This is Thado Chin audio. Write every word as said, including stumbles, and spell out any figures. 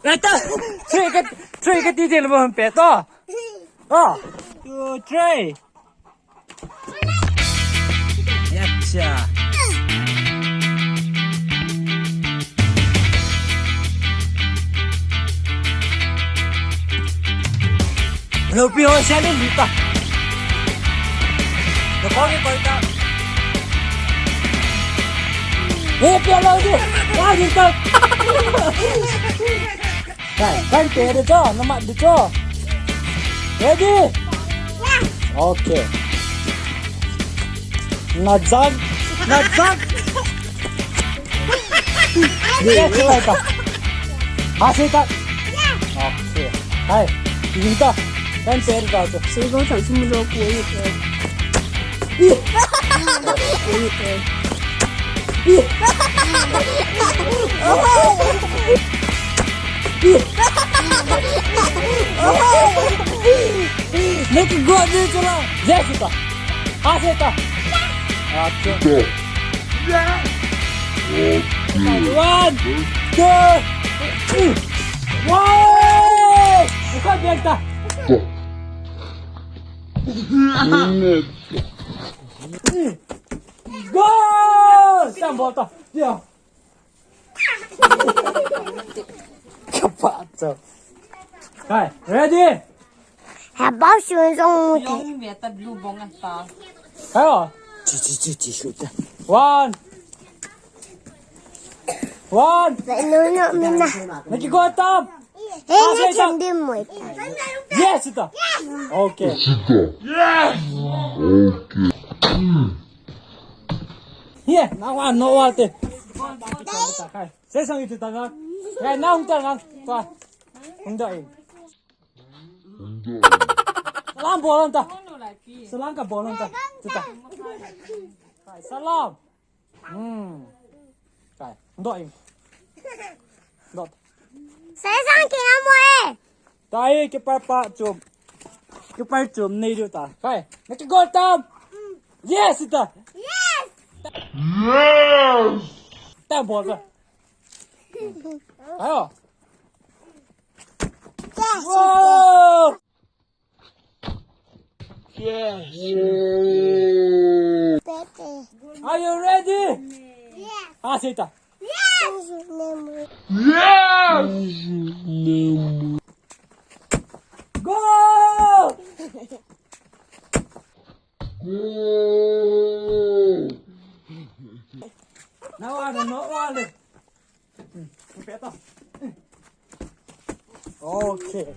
Ata! Three ka, three kati ding le bou hung pe to. Oh. Two, three. Yacha. Lopi ho, siya ni lupa. Lopi ho, lupa. Lopi ho, lupa. Kai, kai, te de cho, na mat de cho. Ready? Yeah. Okay. Na jump, na jump. Ye, ye, ye, ka. Ha, se ta. Yeah. Okay. Kai, yin ta. Kai, te de cho. Se ko chang sum lo ko ye. Neki go ni chula. Jessica. Aseta. Acha. One, two, three. Wow! Bukan dia kita. Go! Tambol to. Dia. Kapatso. Kai, ready? Habao sun song mu te. Yong ve ta blue bong a ta. Kai o. Chi, chi, chi, chi, shoot ta. One. One. No, no, mina. Neki go tam. Hey, na chem dim mo. Yes, ita. Okay. Yes. Okay. Ye, na wa, no wa te. Kai. Se sang itu ta nga. Ye, na hung ta nga. Ta. Hung da e. Salam bolan ta. Salam ka bolan ta. Tuta. Kai, salam. Hmm. Kai, hung da e. Dot. Se sang ki na mo e. Tai, keeper pa chum. Keeper chum nei diu ta. Kai. Neki go tam. Yes, ita. Yes. Yes. Tam bol ta. Ayo. Yes. Wow. Yes. Pepe. Are you ready? Yes. Aseta. Yes. Yes. Go! Go! Now I don't know all the. Hmm, pepe to. Okay.